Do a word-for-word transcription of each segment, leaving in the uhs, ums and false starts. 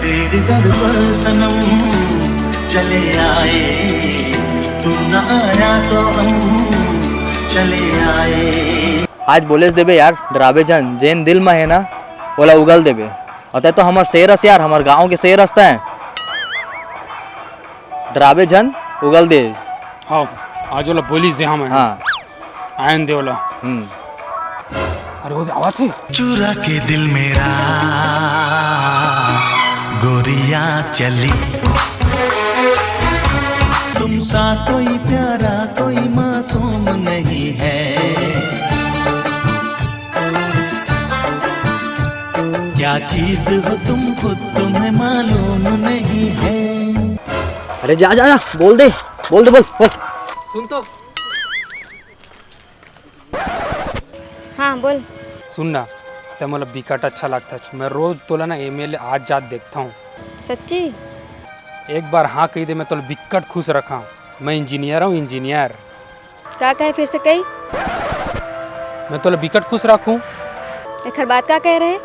तेरे दर पर सनम चले आए, तू ना आया तो हम चले आए। आज बोलेच देबे यार, डराबे झन, जेन दिल में हे ना, ओला उगल देबे। अउ तैं तो हमर शेर अस यार, हमर गांव के शेर अस तैं। डराबे झन, उगल दे। हाँ, आज ओला बोलिस दे, हाँ, मैं। हाँ। आयन दे ओला। हम्म। अरे, वो आवा थे। चुरा के दिल मेरा गोरियां चली। तुम सा कोई प्यारा, कोई मासूम नहीं है। क्या चीज हो तुम, खुद तुम्हें मालूम नहीं है। अरे जा, जा, जा, बोल दे, बोल दे, बोल, बोल। सुन तो। हाँ, बोल। सुन ना, तैं मोला बिकट अच्छा लागथस। मैं रोज तोला ना एमे ले आत जात देखता हूँ। सच्ची? एक बार हाँ कही दे, मैं तोला बिकट खुश रखा। मैं इंजीनियर हूँ, इंजीनियर। का कहे, फिर से कही? मैं तोला बिकट खुश रखूं। एखर बात का कहे रहे?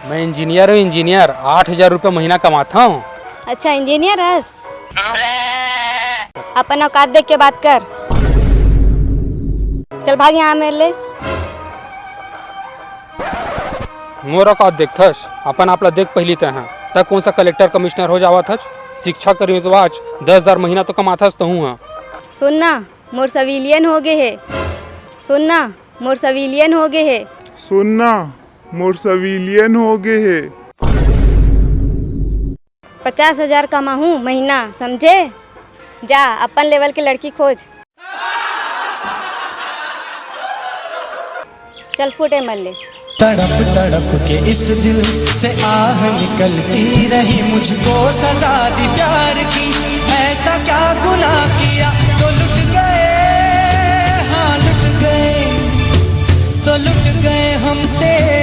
मैं इंजीनियर हूँ, इंजीनियर, आठ हजार रुपया महीना कमाता हूँ। अच्छा, इंजीनियर हस? अपन औकात देख के बात कर। चल भाग यहाँ मेरे ले। मोर औकात देखथस, अपन आप ला देख पहिली तैं ह। तैं कोन सा कलेक्टर कमिश्नर हो जावत हस? शिक्षा करी तो आज दस हजार महीना तो कमाथस तहूँ ह। सुन ना, मोर सविलियन हो गे हे। सुन ना, मोर सविलियन हो गे हे। सुन ना, मोर सविलियन हो गे हे। पचास हजार कमाहूँ महीना, समझे? जा, अपन लेवल के लड़की खोज। चल फुट एमन ले। तड़प तड़प के इस दिल से आह निकलती रही, मुझको सजा दी प्यार की, ऐसा क्या गुनाह किया। तो लुट गए, हाँ लुट गए, तो लुट गए हम तेरे